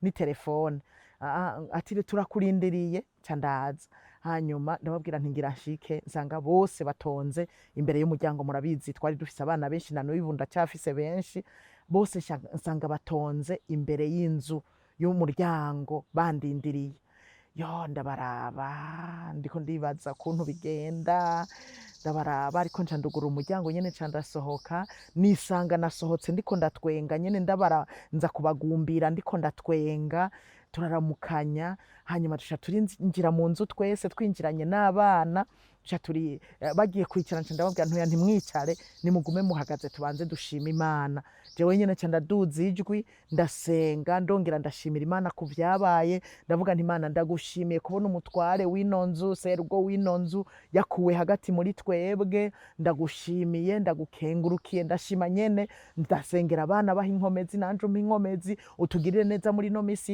ni telefone." Ati: "Turakurindiriye." Ca ndaza, hanyuma ndababwira nti: "Ngira nshike." Nsanga bose batonze imbere y'umuryango. Murabizi, twari dufise abana benshi, na n'ubu ndacyafise benshi. Bose nsanga batonze imbere y'inzu y'umuryango bandindiriye. Yo, ndabaraba, ndiko ndibaza ukuntu bigenda. Ndabaraba, ariko nca ndugura umuryango nyene, nca ndasohoka, nisanga nasohotse ndiko ndatwenga nyene. Ndabara, nza kubagumbira ndiko ndatwenga, turaramukanya. Hanyuma duca turinjira mu nzu twese, twinjiranye n'abana. Duca turi bagiye kwicara, nca ndababwira ntoya: "Ntimwicare, nimugume muhagaze, tubanze dushima Imana." Jewe nyene nca ndaduza ijwi, ndasenga, ndongera ndashimira Imana ku vyabaye. Ndavuga nti: "Imana, ndagushimiye kubona umutware w'ino nzu, serugo w'ino nzu, yakuwe hagati muri twebwe. Ndagushimiye, ndagukengurukiye." Ndashima nyene, ndasengera abana, baha inkomezi, nanje umpa inkomezi, utugirire neza muri ino misi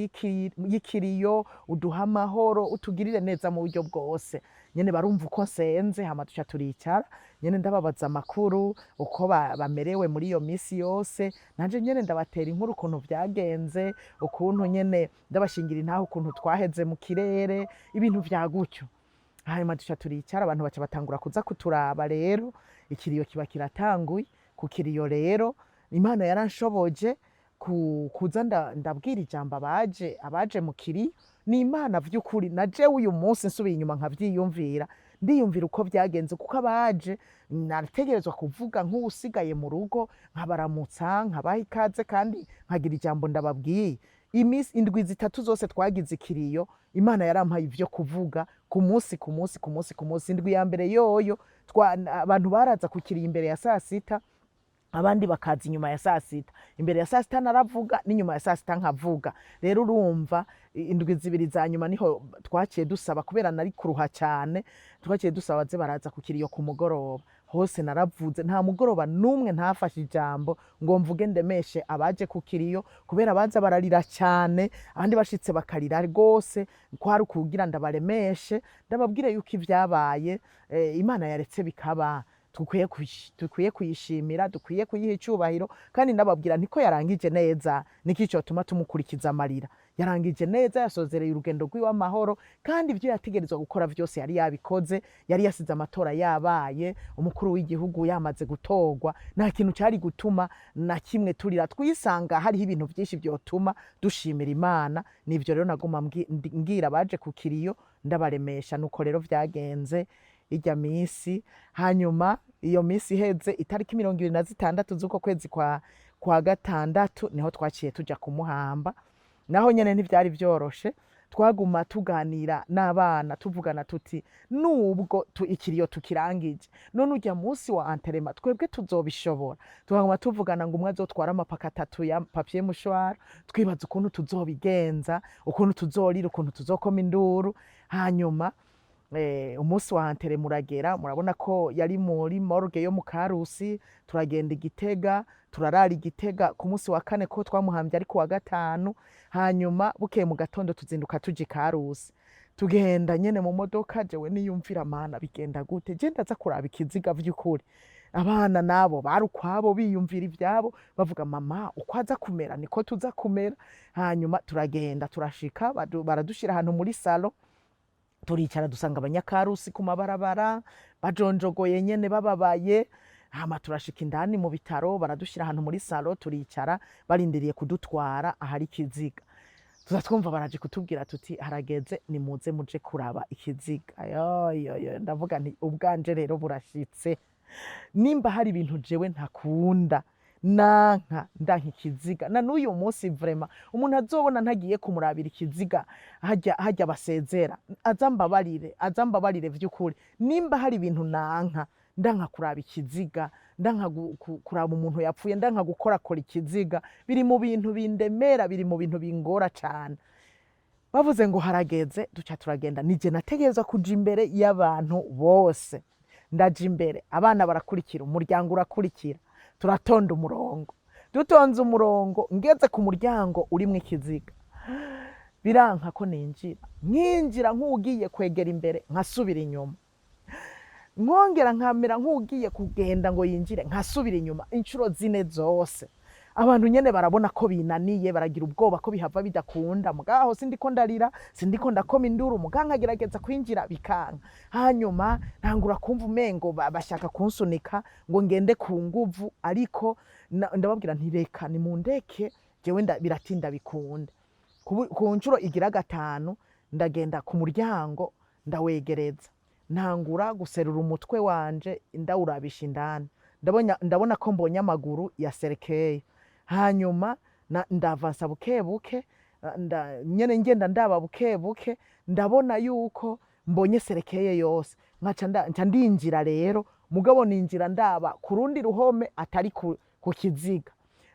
y'ikiriyo, uduhe amahoro, utugirire neza mu buryo bwose. Nyene barumva uko nsenze. Hama duca turicara nyene, ndababaza amakuru uko bamerewe muri iyo misi yose. Nanje nyene ndabatera inkuru ukuntu vyagenze, ukuntu nyene ndabashingira intahe, ukuntu twaheze mu kirere, ibintu vya gutyo. Hanyuma duca turicara, abantu baca batangura kuza kuturaba. Rero ikiriyo kiba kiratanguye. Ku kiriyo rero, Imana yaranshoboje kuza ndabwira ijambo abaje mu kiriyo. Ni Imana vy'ukuri. Na jewe uyu munsi nsubiye inyuma nkavyiyumvira, ndiyumvira uko vyagenze, kuko abaje nategerezwa kuvuga nk'uwusigaye mu rugo, nkabaramutsa, nkabaha ikaze, kandi nkagira ijambo ndababwiye. Imisi indwi 3 zose twagize ikiriyo, Imana yarampaye ivyo kuvuga ku munsi ku munsi ku munsi ku munsi. Indwi ya mbere yoyo abantu baraza ku kiriyo imbere ya saa sita, abandi bakaza inyuma ya saa sita. Imbere ya saa sita naravuga, n'inyuma ya saa sita nkavuga. Rero urumva, indwi 2 za nyuma niho twaciye dusaba, kubera nari kuruha cyane, twaciye dusaba baze baraza ku kiriyo ku mugoroba. Hose naravuze, nta mugoroba n'umwe ntafashe ijambo ngo mvuge, ndemeshe abaje ku kiriyo, kubera baza bararira cyane, abandi bashitse bakarira rwose. Kwari ukugira ndabaremeshe, ndababwire yuko ibyabaye, Imana yaretse bikaba, dukwiye kuyishimira, dukwiye kuyiha icyubahiro. Kandi ndababwira ntiko yarangije neza, niki cyotuma tumukurikiza amarira? Yarangije neza, yasozereye urugendo rw'iwe amahoro, kandi ibyo yategerezwa gukora byose yari yabikoze. Yari yasize amatora yabaye, umukuru w'igihugu yamaze gutorwa. Nta kintu cyari gutuma na kimwe turira. Twisanga hariho ibintu byinshi byotuma dushimira Imana. Nivyo rero naguma mbwira abaje ku kiriyo, ndabaremesha. Nuko rero vyagenze irya misi. Hanyuma iyo misi iheze, itariki 26 z'uko kwezi kwa gatandatu, niho twaciye tuja kumuhamba. Naho nyene ntivyari vyoroshe. Twaguma tuganira n'abana, tuvugana tuti: "Nubwo ikiriyo tukirangije, none urya munsi wa enterrement twebwe tuzobishobora?" Tukaguma tuvugana ngo umwe azotwara amapaka atatu ya papier mouchoir, twibaza ukuntu tuzobigenza, ukuntu tuzorira, ukuntu tuzokoma induru. Hanyuma umunsi wa enterrement muragera, murabona ko yari muri morgue yo mu Karusi. Turagenda Igitega, turarara Igitega ku munsi wa kane, ko twamuhambye ari ku wa gatanu. Hanyuma bukeye mu gatondo tuzinduka tuja i Karusi. Tugenda nyene mu modoka, jewe niyumvira: "Mana, bigenda gute? Je ndaza kuraba ikiziga vy'ukuri?" Abana nabo bari ukwabo, biyumvira ivyabo, bavuga: "Mama, uko aza kumera niko tuza kumera." Hanyuma turagenda, turashika, baradushira ahantu muri salon, turicara, dusanga abanyakarusi ku mabarabara bajonjogoye nyene, bababaye. Hama turashika indani mu bitaro, baradushira ahantu muri salon, turicara barindiriye kudutwara ahari ikiziga. Tuza twumva baraje kutubwira tuti: "Harageze, nimuze muje kuraba ikiziga." Yoyoyo, ndavuga nti: "Ubwanje rero burashitse." Nimba hari ibintu jewe ntakunda, nanka, ndanka ikiziga. Na n'uyu munsi vraiment, umuntu azobona ntagiye kumurabira ikiziga hajya hajya basezera, aza mbabarire, aza mbabarire vy'ukuri. Nimba hari ibintu nanka, ndanka kuraba ikiziga, ndanka kuraba umuntu yapfuye, ndanka gukorakora ikiziga. Biri mu bintu bindemera, biri mu bintu bingora cane. Bavuze ngo harageze, duca turagenda. Nije nategerezwa kuja imbere y'abantu bose. Ndaja imbere, abana barakurikira, umuryango urakurikira, turatonda umurongo. Dutonze umurongo, ngeze ku muryango urimwo ikiziga, biranka ko ninjira. Nkinjira nk'ugiye kwegera imbere, nkasubira inyuma, nkongera nkamera nk'ugiye kugenda ngo yinjire, nkasubira inyuma inshuro 4 zose. Abantu nyene barabona ko binaniye, baragira ubwoba ko bihava bidakunda. Mugaho sindiko ndarira, sindiko ndakoma induru, muga nkagerageza kwinjira bikanka. Hanyuma ntangura kumva umengo bashaka kunsunika ngo ngende ku nguvu, ariko ndababwira nti: "Reka, nimundeke jewe biratinda bikunda." Ku nshuro igira gatanu ndagenda ku muryango, ndawegereza, ntangura guserura umutwe wanje, ndawurabisha indani. Ndabona ko mbonye amaguru ya cercueil. Hanyuma ndavansa buke buke, nyene ngenda ndaba buke buke, ndabona yuko mbonye cercueil yose, nkaca nca ndinjira rero. Mugabo ninjira ndaba ku rundi ruhome, atari ku kiziga.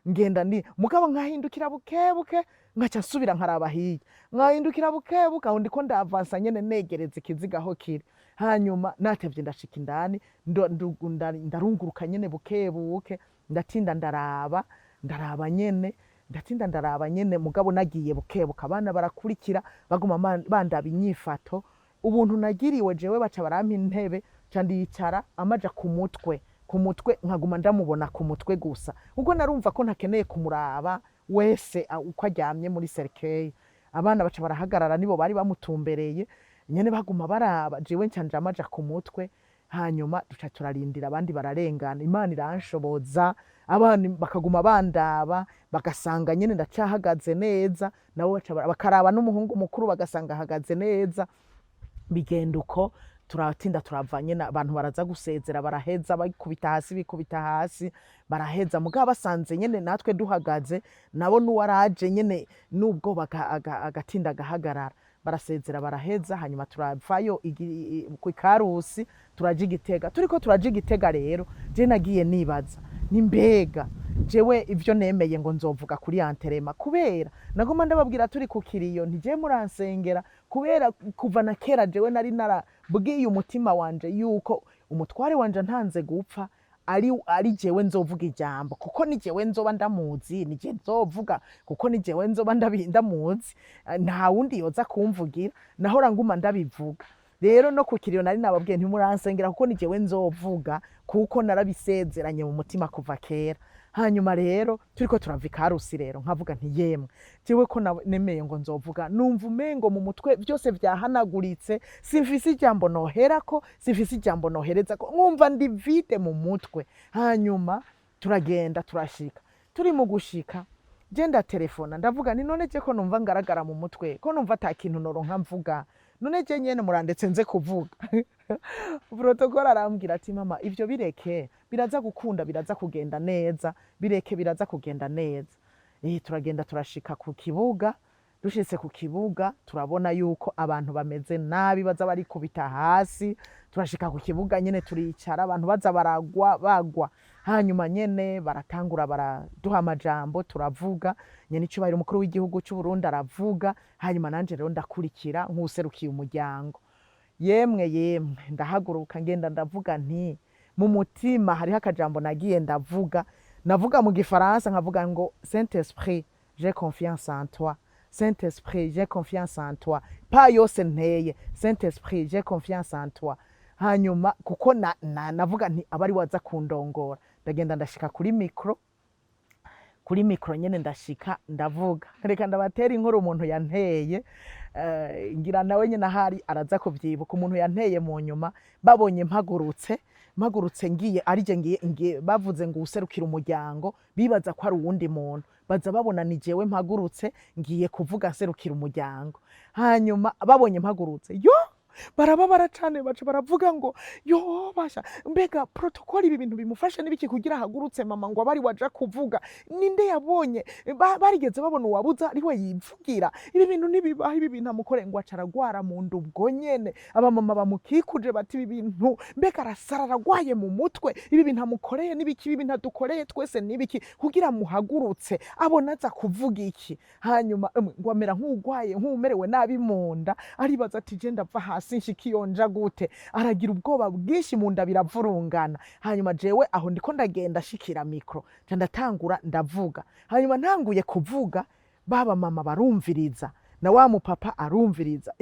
Ngenda ndi mugabo nkahindukira buke buke, nkaca nsubira nkaraba hirya, nkahindukira buke buke, aho ndiko ndavansa nyene negereza ikiziga aho kiri. Hanyuma natevye ndashika indani, ndarunguruka nyene buke buke, ndatinda ndaraba, ndaraba nyene, ndatinda ndaraba nyene, mugabo nagiye buke buke. Abana barakurikira, baguma bandaba inyifato. Ubuntu nagiriwe jewe, baca barampa intebe, ca ndicara amaja ku mutwe, ku mutwe nkaguma ndamubona ku mutwe gusa, ubwo narumva ko ntakeneye kumuraba wese uko aryamye muri cercueil. Abana baca barahagarara, nibo bari bamutumbereye nyene, baguma baraba jewe, nca nja amaja ku mutwe. Hanyuma duca turarindira, abandi bararengana. Imana iranshoboza, abana bakaguma bandaba, bagasanga nyene ndacahagaze neza, nabo baca bakaraba n'umuhungu mukuru, bagasanga ahagaze neza. Bigenda uko, turatinda turava nyene, abantu baraza gusezera, baraheza, bikubita hasi, bikubita hasi, baraheza. Mugabo basanze nyene natwe duhagaze, nabo n'uwaraje nyene n'ubwoba agatinda agahagarara. Barasezera, baraheza, hanyuma turavayo kw'Ikarusi, turaja Igitega. Turiko turaja Igitega rero, je nagiye nibaza ni mbega jewe ivyo nemeye ngo nzovuga kuri enterrement, kubera nagoma ndababwira turi ku kiriyo nti: "Muransengera," kubera kuva na kera jewe nari narabwiye umutima wanje yuko umutware wanje ntanze gupfa ari jewe nzovuga ijambo, kuko ni jewe nzoba ndamuzi, ni jewe nzovuga, kuko ni jewe nzoba ndamuzi. Nta wundi yoza kumvugira. Nahora nguma ndabivuga rero, no ku kiriyo nari nababwiye ntimuransengera kuko ni jewe nzovuga, kuko narabisezeranye mu mutima kuva kera. Hanyuma rero turiko turava Ikarusi rero, nkavuga nti: "Yemwe, jewe ko nemeye ngo nzovuga, numva umengo mu mutwe byose vyahanaguritse, simfise ijambo noherako, simfise ijambo noherezako, nkumva ndi vide mu mutwe." Hanyuma turagenda, turashika. Turi mu gushika, je ndatelefona, ndavuga ni: "None je ko numva ngaragara mu mutwe, ko numva ata kintu noronka mvuga, none je nyene murandetse nze kuvuga?" Protocole arambwira ati: "Mama, ivyo bireke, biraza gukunda, biraza kugenda neza, bireke, biraza kugenda neza." Turagenda, turashika ku kibuga. Dushitse ku kibuga, turabona yuko abantu bameze nabi, baza barikubita hasi. Turashika ku kibuga nyene, turicara, abantu baza baragwa bagwa. Hanyuma nyene baratangura baraduha amajambo, turavuga. Nyene icubahiro umukuru w'igihugu c'u Burundi aravuga, hanyuma nanje rero ndakurikira nk'uwuserukiye umuryango. Yemwe yemwe, ndahaguruka, ngenda ndavuga nti mu mutima hariho akajambo nagiye ndavuga, navuga mu Gifaransa, nkavuga ngo: "Saint Esprit, j'ai confiance en toi. Saint Esprit, j'ai confiance en toi." Pa yose nteye: "Saint Esprit, j'ai confiance en toi." Hanyuma kuko navuga nti abari waza kundongora. Ndagenda, ndashika kuri micro, kuri micro nyene ndashika ndavuga. Reka ndabatera inkuru. Umuntu yanteye, ngira nawe nyene ahari araza kuvyibuka, umuntu yanteye mu nyuma, babonye mpagurutse ngiye arije ngiye, bavuze ngo userukira umuryango, bibaza ko ari uwundi muntu. Baza babona ni jewe mpagurutse ngiye kuvuga nserukira umuryango. Hanyuma babonye mpagurutse yo Barababara cane, baca baravuga ngo: "Yo basha, mbega protocole, ibi bintu bimufasha n'ibiki kugira ahagurutse mama ngo abari waja kuvuga? Ninde yabonye barigeze babona uwabuza ari we yivugira? Ibi bintu ntibibaho, ibi bintu amukore." Ngo aca aragwara mu nda ubwo nyene. Abamama bamukikuje bati: "Ibi bintu, mbega arasara, aragwaye mu mutwe? Ibi bintu amukoreye n'ibiki? Ibi bintu adukoreye twese n'ibiki kugira muhagurutse abona aza kuvuga iki?" Hanyuma ngo amera nk'ugwaye, nk'umerewe nabi mu nda, aribaza ati: "Je ndava hasi nshika iyo nja gute?" Aragira ubwoba bwinshi, mu nda biravurungana. Hanyuma jewe aho ndiko ndagenda shikira micro, nca ndatangura ndavuga. Hanyuma ntanguye kuvuga, baba mama barumviriza, na wa mupapa arumviriza.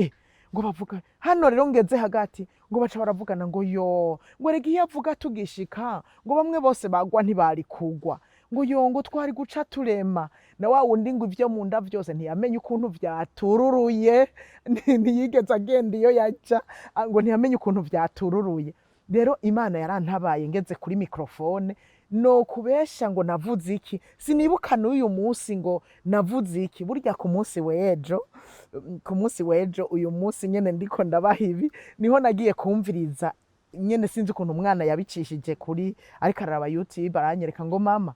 Ngo bavuga hano rero, ngeze hagati, ngo baca baravugana ngo: "Yo," ngo, "rega iyo avuga tugishika, ngo bamwe bose bagwa ntibari kugwa," ngo: "Yo," ngo, "twari guca turema." Na wa wundi ngo ivyo mu nda vyose ntiyamenye ukuntu vyatururuye, ntiyigeze agenda iyo yaja, ngo ntiyamenye ukuntu vyatururuye. Rero Imana yarantabaye, ngeze kuri microphone, no kubesha ngo navuze iki, sinibuka n'uyu munsi ngo navuze iki. Burya ku munsi w'ejo, uyu munsi nyene ndiko ndabaha ibi, niho nagiye kumviriza nyene. Sinzi ukuntu umwana yabicishije kuri, ariko araraba YouTube, aranyereka ngo: "Mama,"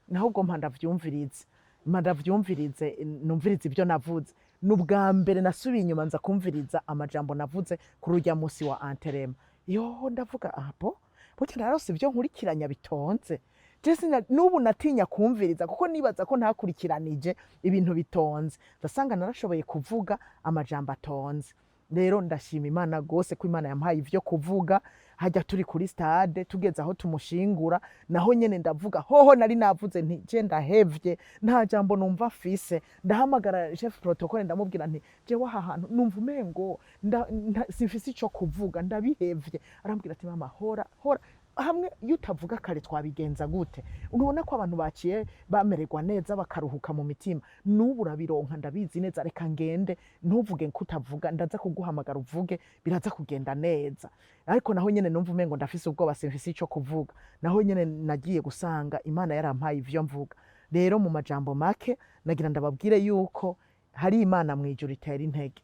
naho ubwo mpa ndavyumvirize, mpa ndavyumvirize, numvirize ibyo navuze. Ni ubwa mbere nasubiye inyuma nza kumviriza amajambo navuze kuri urya munsi wa enterrement. Yo, ndavuga apo burya narose ibyo nkurikiranya bitonze. Je n'ubu natinya kumviriza kuko nibaza ko ntakurikiranije ibintu bitonze. Ndasanga narashoboye kuvuga amajambo atonze. Rero ndashima Imana gose ko Imana yampaye ivyo kuvuga. Hajya turi kuri stade, tugeze aho tumushingura, naho nyene ndavuga. Hoho nari navuze nti: "Je ndahevye, nta jambo numva afise." Ndahamagara chef protocole, ndamubwira nti: "Jewe aha hantu numva umengo simfise ico kuvuga, ndabihevye." Arambwira ati: "Mama, hora hora hamwe, iyo utavuga kare twabigenza gute? Ubona ko abantu baciye bamererwa neza, bakaruhuka mu mitima. N'ubu urabironka, ndabizi neza. Reka ngende, ntuvuge ko utavuga, ndaza kuguhamagara uvuge, biraza kugenda neza." Ariko naho nyene numva umengo ndafise ubwoba, simfise ico kuvuga. Naho nyene nagiye gusanga Imana yarampaye ivyo mvuga. Rero mu majambo make, nagira ndababwire yuko hari Imana mw'ijuru itera intege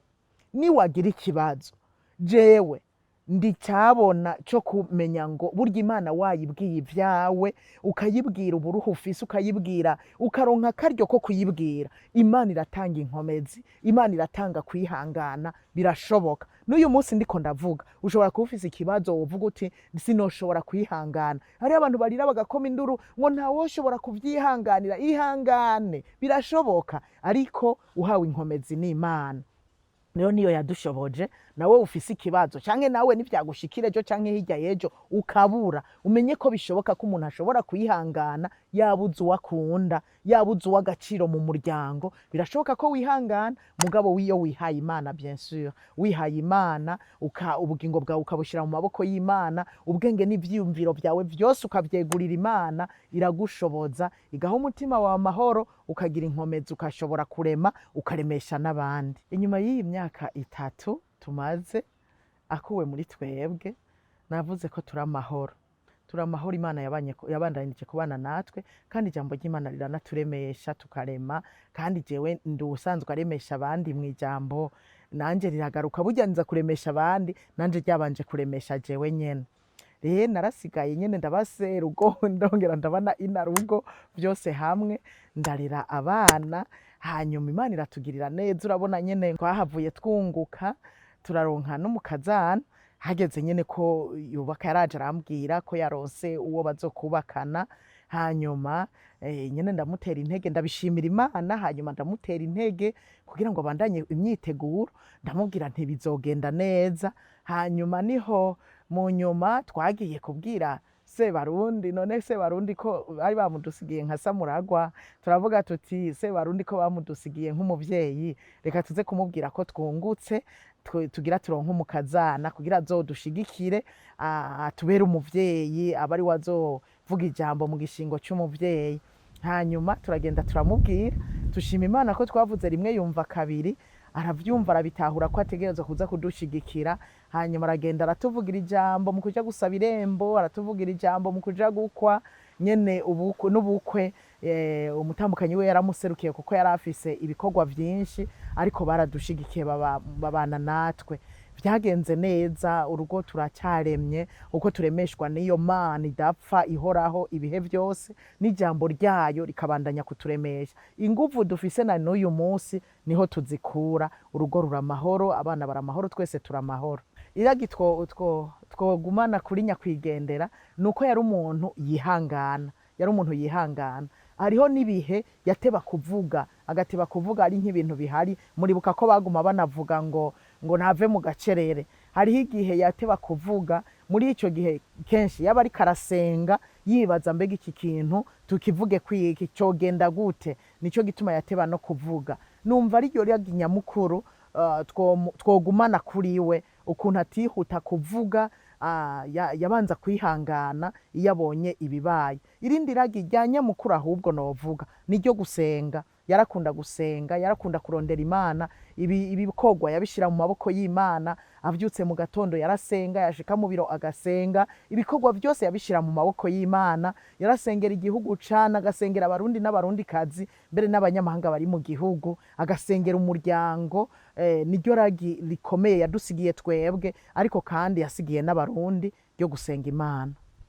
niwagira ikibazo. Jewe ndicyabona cyo kumenya ngo burya Imana wayibwiye ibyawe, ukayibwira uburuhu ufise, ukayibwira, ukaronka akaryo ko kuyibwira, Imana iratanga inkomezi, Imana iratanga kwihangana, birashoboka. N'uyu munsi ndiko ndavuga, ushobora kuba ufise ikibazo wovuga uti: "Sinoshobora kwihangana." Hariho abantu barira bagakoma induru ngo ntawoshobora kuvyihanganira. Ihangane, birashoboka, ariko uhawe inkomezi n'Imana. Rero niyo yadushoboje. Nawe ufise ikibazo, canke nawe nivyagushikira ejo canke hirya y'ejo ukabura, umenye ko bishoboka ko umuntu ashobora kwihangana yabuze uwo akunda, yabuze uw'agaciro mu muryango. Birashoboka ko wihangana, mugabo wiyo wihaye Imana, bien sûr, wihaye Imana, ubugingo bwawe ukabushira mu maboko y'Imana, ubwenge n'ivyiyumviro vyawe vyose ukavyegurira Imana, iragushoboza, igaha umutima wawe amahoro, ukagira inkomezi, ukashobora kurema, ukaremesha n'abandi. Inyuma y'iyi myaka 3 tumaze akuwe muri twebwe, navuze ko turi amahoro, turi amahoro. Imana yabandanije kubana natwe, kandi ijambo ry'Imana riranaturemesha, tukarema. Kandi jewe ndi uwusanzwe aremesha abandi mu ijambo, nanje riragaruka. Burya nza kuremesha abandi, nanje ryabanje kuremesha jewe nyene. Rero narasigaye nyene ndabasera urugo, ndongera ndabana inarugo, byose hamwe, ndarera abana. Hanyuma Imana iratugirira neza, urabona nyene twahavuye twunguka, turaronka n'umukazana. Hageze nyene ko yubaka, yaraje arambwira ko yaronse uwo bazokubakana. Hanyuma nyene ndamutera intege, ndabishimira Imana. Hanyuma ndamutera intege kugira ngo abandanye imyiteguro, ndamubwira nti: "Bizogenda neza." Hanyuma niho mu nyuma twagiye kubwira Sebarundi: "None Sebarundi ko bari bamudusigiye nka Samuragwa?" Turavuga tuti: "Sebarundi ko bamudusigiye nk'umuvyeyi, reka tuze kumubwira ko twungutse, tugira turonke umukazana, kugira azodushigikire, atubere umuvyeyi, aba ari we azovuga ijambo mu gishingo c'umuvyeyi." Hanyuma turagenda turamubwira. Tushima Imana ko twavuze rimwe yumva kabiri, aravyumva, arabitahura ko ategerezwa kuza kudushigikira. Hanyuma aragenda aratuvugira ijambo mu kuja gusaba irembo, aratuvugira ijambo mu kuja gukwa nyene ubukwe n'ubukwe. Umutambukanyi we yaramuserukiye kuko yari afise ibikorwa vyinshi, ariko baradushigikiye, babana natwe. Vyagenze neza, urugo turacaremye uko turemeshwa n'iyo Mana idapfa, ihoraho ibihe vyose, n'ijambo ryayo rikabandanya kuturemesha. Inguvu dufise na n'uyu munsi niho tuzikura. Urugo ruri amahoro, abana bari amahoro, twese turi amahoro. Iragi twogumana kuri nyakwigendera nuko yari umuntu yihangana, yari umuntu yihangana. Hariho n'ibihe yateba kuvuga, agateba kuvuga ari nk'ibintu bihari. Muribuka ko baguma banavuga ngo ntave mu gacerere. Hariho igihe yateba kuvuga. Muri ico gihe kenshi yaba ariko arasenga, yibaza: mbega iki kintu tukivuge kwiki, cogenda gute? Nico gituma yateba no kuvuga. Numva ari ryo ragi nyamukuru twogumana kuri we, ukuntu atihuta kuvuga, yabanza kwihangana iyo abonye ibibaye. Irindi ragi rya nyamukuru ahubwo novuga niryo gusenga. Yarakunda gusenga, yarakunda kurondera Imana. Ibikorwa yabishira mu maboko y'Imana. Avyutse mu gatondo yarasenga, yashika mu biro agasenga, ibikorwa byose yabishira mu maboko y'Imana. Yarasengera igihugu cana, agasengera Abarundi n'Abarundikazi, mbere n'abanyamahanga bari mu gihugu, agasengera umuryango. Niryo ragi rikomeye yadusigiye twebwe, ariko kandi yasigiye n'Abarundi, ryo gusenga Imana.